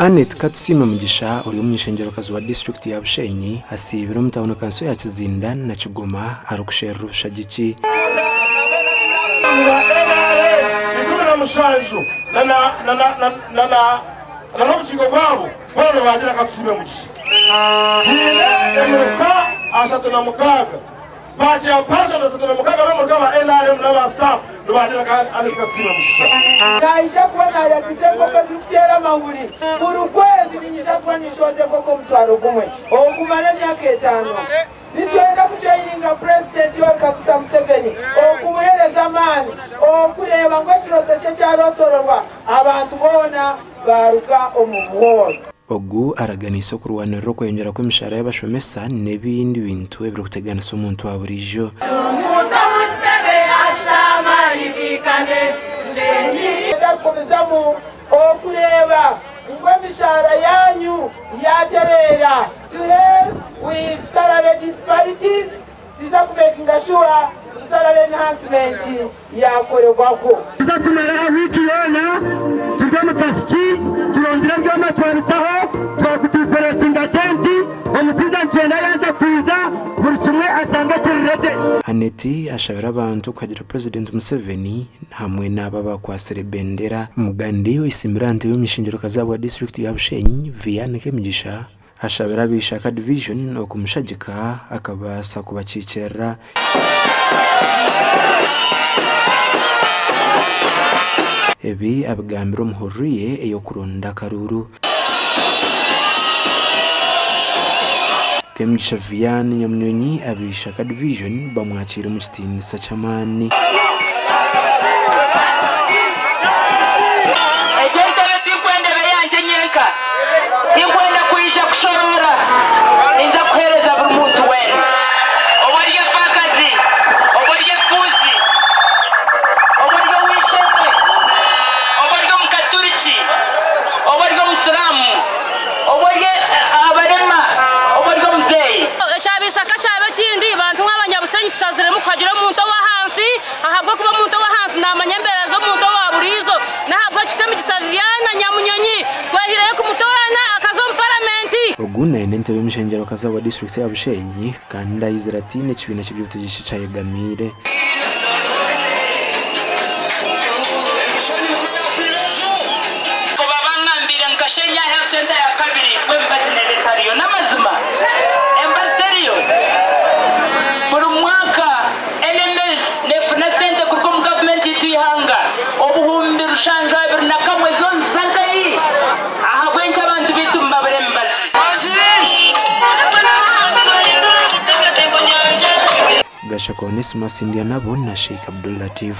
Annet Katusiime Mugisha ori omuny'eishengyerokazi wa disiturikiti ya Bushenyi asiibire omu tauni kanso ya Kizinda na Kigoma arikusherura obushagiki. NRM 17 na n'obukiiko bwabo boona nibagira Katusiime Mugisha. Twine emiruka 36, ba chairperson 36 b'emiruka ba NRM n'aba staff nibagira Annet Katusiime Mugisha. Naija kuba naayakiza enkoko ezirikuteera amahuri. Buri kwezi niinyija kuba ninshohoza enkoko 10,000 okumara emyaka 5. Nitwenda kujoininga Purezidenti Yoweri Kaguta Museveni okumuheereza amaani okureeba ngu ekirooto kye kyarootororwa abantu boona baaruga omu buhooro. Ogu araganiise okurwanirira okweyongyera kw'emishahara y'abashomesa n'ebindi bintu ebirikuteganisa omuntu wa buriijo. Omuntu omu kitebe ashutama ayikiikane Bushenyi. Nitwenda kugumizamu okureeba ngu emishahara yaanyu yaatereera. To hell with salary disparities, twija kumekinga sure ngu salary enhancement yaakorerwako. Tuza kumara wiiki yoona turi omu kasiki turondire ebyoma twabitaho twakudiforetinga tenti omushaija nitwenda yaaza kwija buri kimwe ashange kiri ready. Annet ashabire abantu kuhagira Purezidenti Museveni hamwe n'abo abakwatsire bendera. Mugandi oyesimbire aha ntebe y'omuny'eishengyerokazi ahabwa disiturikiti ya Bushenyi, Vianne Kemigisha ashabire ab'eishaka Division okumushagika akabaasa kubakiikirira. Ebi abigambire omu hururu ye ey'okuronda akaruuru. Kemigisha Vianne Nyamunyonyi ab'eishaka Division bamwakiire omu kitiinisa ky'amaani. Egyo ntebe tinkwenda ebe eyangye nyenka. Tinkwenda kwija kushoroora. Ninza kuheereza buri muntu weena. Oba ori efaakazi, oba ori efuuzi, oba ori ow'eishe-emwe, oba ori Omukaturiki, oba ori Omusiraamu, oba ori abarema, oba ori omuzeeyi. Ekyabaisaka kyaba ekindi, bantu mwe Abanyabushenyi tushaziremu kuhagira omuntu ow'ahansi ahabw'okuba omuntu ow'ahansi naamanya embeera z'omuntu owa buriijo. N'ahabw'ekyo Kemigisa Viviana Nyamunyonyi twehireyo kumutoorana akaza omu paramenti. Ogu naine entebe y'omushengyerokazi ahabwa disiturikiti ya Bushenyi kandi aizire ataine ekibiina ky'eby'obutegyeki eki ayegamiire. Ku babangambiire ngu Kashenya Health Centre ya kabiri ngu emibazi neeba etariyo. N'amazima emibazi teriyo. Buri mwaka NMS neefuna sente kuruga omu gavumenti yaitu y'eihanga 721,000 zo niziza nkahi? Ahabw'enki abantu baitu nibabura emibazi? Gashaka Onesmus Ndyanabo na Sheikh Abdul Latif.